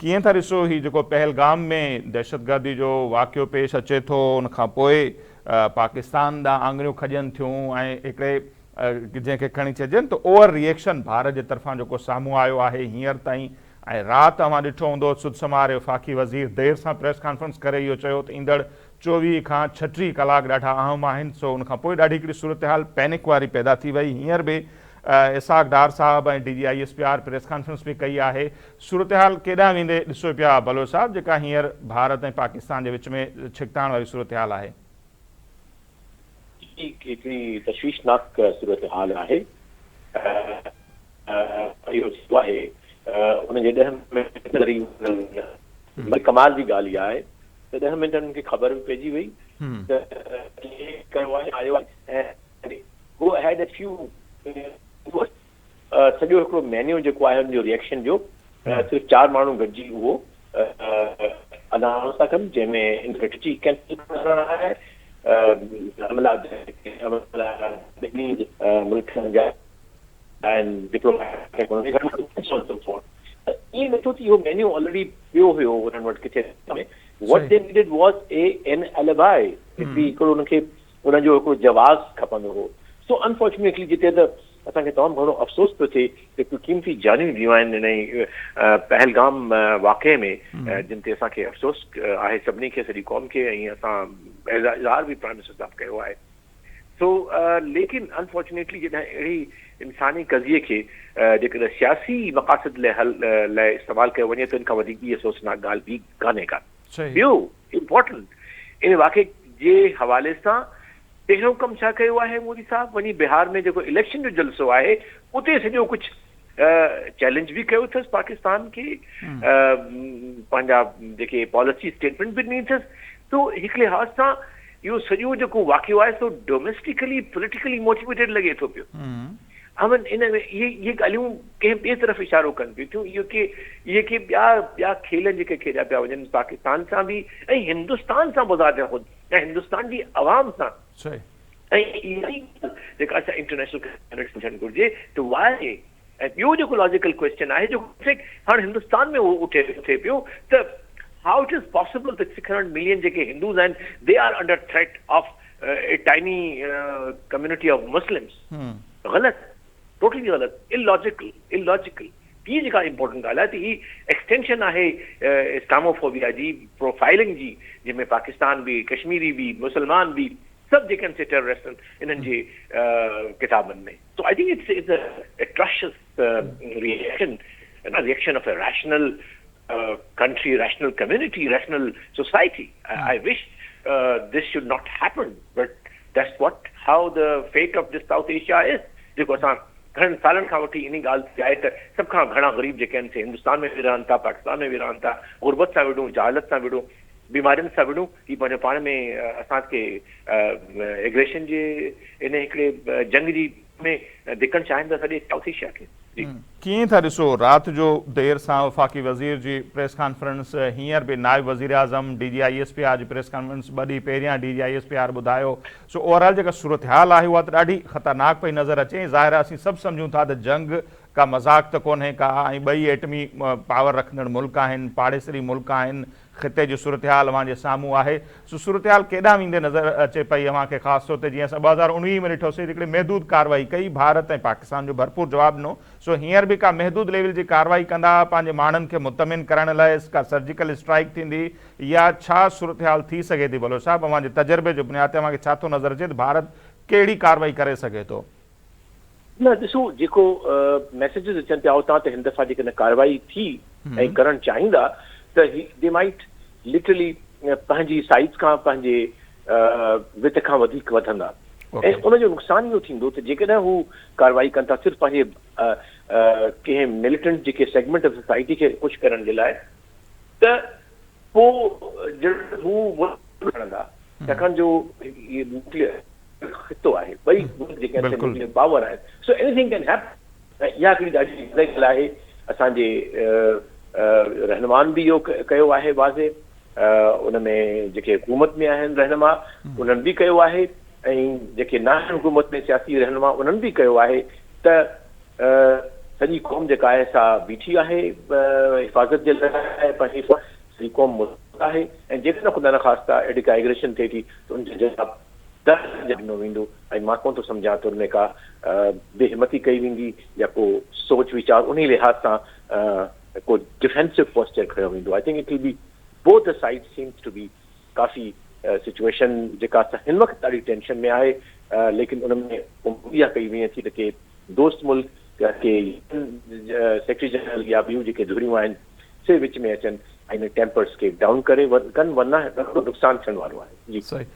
ڪيئن ٿا ڏسو هي جيڪو پهلگام ۾ دهشتگردي جو واقعو پيش اچي ٿو ان کان پوء پاڪستان ڏانهن آڱريون کڄن ٿيون ۽ هڪڙي جنهن کي کڻي چئجي ته اوور ري ايڪشن ڀارت جي طرفان جيڪو سامهون آيو آهي هينئر تائين ۽ رات اوهان ڏٺو هوندو سڌسمار وفاقي وزير دير سان پريس ڪانفرنس ڪري اهو چيو ته ايندڙ 24 کان 36 ڪلاڪ ڏاڍا اهم آهن سو ان کان پوء ڏاڍي هڪڙي صورتحال پينڪ واري پيدا ٿي وئي هينئر به اسحاق ڊار صاحب ۽ D G I S P R press conference به ڪئي آهي صورتحال ڪيڏانهن ويندي ڏسو پيا بلوچ صاحب جيڪا هينئر ڀارت ۽ پاڪستان جي وچ ۾ ڇڪتاڻ واري صورتحال آهي. جي هڪڙي تشويشناڪ صورتحال آهي اهو ٿيو آهي ان جي ڏهه منٽ وري ڪمال جي ڳالهه اها آهي ته ڏهه منٽن کي خبر به پئجي وئي ته ڪيو آهي آيو آهي ۽ گو اهيڊ اي فيو سڄو هڪڙو مينيو جيڪو آهي ان جو ريئڪشن جو صرف چار ماڻهو گڏجي اهو انائونس ٿا ڪن جنهن ۾ انفريٽجي ڪينسل ڪرڻ آهي حملا ٻنهي ملڪن جا آهن ڊپلوميٽڪ ائين نٿو ٿي اهو مينيو آلريڊي پيو هيو انهن وٽ ڪٿي what they needed was a an alibi هڪڙو انهن کي انهن جو هڪڙو جواز کپندو هو سو انفارچونيٽلي جتي ته اسان کي تمام گهڻو افسوس پيو ٿئي ته ڪي قيمتي جانيون ويون آهن انهي پهلگام واقعي ۾ جن تي اسان کي افسوس آهي سڀني کي سڄي قوم کي ۽ اسان اظهار به پرائم منسٽر صاحب ڪيو آهي سو ليڪن انفارچونيٽلي جڏهن اهڙي انساني قضيي کي جيڪڏهن سياسي مقاصد لاء حل لاء استعمال ڪيو وڃي ته ان کان وڌيڪ ٻي افسوسناڪ ڳالهه ٻي ڪانهي ڪا. ٻيو امپورٽنٽ ان واقعي جي حوالي سان پهريون ڪم ڇا ڪيو آهي مودي صاحب وڃي بهار ۾ جيڪو اليڪشن جو جلسو آهي اتي سڄو ڪجهه چئلينج به ڪيو اٿس پاڪستان کي پنهنجا جيڪي پاليسي اسٽيٽمينٽ به ڏني اٿس تو هڪ لحاظ سان اهو سڄو جيڪو واقعو آهي سو ڊوميسٽيڪلي پوليٽيڪلي موٽيويٽيڊ لڳي ٿو پيو امن ان ۾ اهي اهي ڳالهيون ڪنهن ٻئي طرف اشارو ڪن پيون ٿيون اهو ڪي اهي ڪي ٻيا ٻيا کيل جيڪي کيڏيا پيا وڃن پاڪستان سان به ۽ هندستان سان بذات خود ۽ هندستان جي عوام سان صحيح ۽ اها ئي ڳالهه جيڪا اسان انٽرنيشنل ڪميونٽي سمجهڻ گهرجي ته واء ۽ ٻيو جيڪو لاجيڪل ڪويسچن آهي جيڪو انفيڪٽ هاڻ هندستان ۾ اهو اٺي اٿي پيو ته how it is possible ته 600 ملين جيڪي هندوز آهن they are under threat of a tiny community of Muslims غلط ٽوٽلي غلط الاجيڪل الاجيڪل ٽين جيڪا امپورٽنٽ ڳالهه آهي ته هي ايڪسٽينشن آهي اسلاموفوبيا جي پروفائلنگ جي جنهن ۾ پاڪستان به ڪشميري به مسلمان به سڀ جيڪي آهن سي ٽيررسٽ آهن انهن جي ڪتابن ۾ so I think it's it's atrocious reaction reaction of a rational country rational community rational society I wish this should not happen but that's what how the fate of this South Asia is جيڪو اسان گهڻن سالن کان وٺي انهي ڳالهه تي آهي ته سڀ کان گهڻا غريب جيڪي آهن سي هندستان ۾ به رهن ٿا پاڪستان ۾ به رهن ٿا غربت سان وڙهون جهالت سان وڙهون بيمارين سان وڙهون هي پنهنجو پاڻ ۾ اسان کي ايگريشن جي ان هڪڙي جنگ جي ۾ ڌڪڻ چاهين ٿا سڄي سائوٿ ايشيا کي. جي. ڪيئن ٿا ڏسو رات جو دير سان وفاقي وزير جي پريس ڪانفرنس، هينئر به نائب وزيراعظم، D G I S P R جي پريس ڪانفرنس ٻه ڏينهن پهريان D G I S P R ٻڌايو سو اوور آل جيڪا صورتحال آهي اها ته ڏاڍي خطرناڪ پئي نظر اچي ۽ ظاهر آهي اسين سڀ سمجهون ٿا ته جنگ ڪا مذاق ته ڪونهي ڪا ۽ ٻئي ايٽمي پاور رکندڙ ملڪ آهن پاڙيسري ملڪ آهن خطي جي صورتحال اوهان جي سامهون آهي، سو صورتحال ڪيڏانهن ويندي نظر اچي پئي اوهان کي خاص طور تي جيئن اسان 2019 ۾ ڏٺوسين ته هڪڙي محدود ڪارروائي ڪئي ڀارت ۽ پاڪستان جو ڀرپور جواب ڏنو سو هينئر به ڪا محدود ليول جي ڪارروائي ڪندا پنهنجي ماڻهن کي مطمئن ڪرڻ لاء ڪا سرجيڪل اسٽرائيڪ ٿيندي يا ڇا صورتحال ٿي سگهي ٿي بلوچ صاحب اوهان جي تجربي جي بنياد تي اوهان کي ڇا ٿو نظر اچي ته ڀارت ڪهڙي ڪارروائي ڪري سگهي ٿو؟ نه ڏسو جيڪو ميسيجز اچن پيا اتان ته هن دفعا جيڪڏهن ڪارروائي ٿي ۽ ڪرڻ چاهيندا ته هي the might literally پنهنجي سائيز کان پنهنجي وت کان وڌيڪ وڌندا ۽ ان جو نقصان اهو ٿيندو ته جيڪڏهن هو ڪارروائي ڪن ٿا صرف پنهنجي ڪنهن مليٽنٽ جيڪي سيگمينٽ آف سوسائٽي کي خوش ڪرڻ جي لاء ته پوء جهڙو هو کڻندا ڇاڪاڻ جو هي نيوڪليئر خطو آهي ٻئي ملڪ جيڪي آهن نيوڪليئر پاور آهن سو ايني ٿنگ ڪين هيپن ۽ اها هڪڙي ڏاڍي واضح ڳالهه آهي اسان جي رهنمائن به اهو ڪيو آهي واضح ان ۾ جيڪي حڪومت ۾ آهن رهنما انهن به ڪيو آهي ۽ جيڪي ناهن حڪومت ۾ سياسي رهنما انهن به ڪيو آهي ته سڄي قوم جيڪا آهي سا بيٺي آهي حفاظت جي لاء پنهنجي سڄي قوم متحد آهي ۽ جيڪڏهن خدا نخواسته اهڙي ڪا ايگريشن ٿئي ٿي ته ان جو جواب در ڏنو ويندو ۽ مان ڪونه ٿو سمجهان ته ان ۾ ڪا بي همتي ڪئي ويندي يا ڪو سوچ ويچار انهي لحاظ سان ڪو ڊفينسو پوسچر کنيو ويندو. I think it will be both the side seems to be coffee situation جيڪا هن وقت ڏاڍي ٽينشن ۾ آهي ليڪن ان ۾ اميد اها ڪئي وڃي ٿي ته ڪي دوست ملڪ يا ڪي سيڪريٽري جنرل يا ٻيون جيڪي ڌريون آهن سي وچ ۾ اچن ۽ ان ٽيمپرز کي ڊائون ڪري ڪن ورنه ڏاڍو نقصان ٿيڻ وارو آهي. جي. صحيح.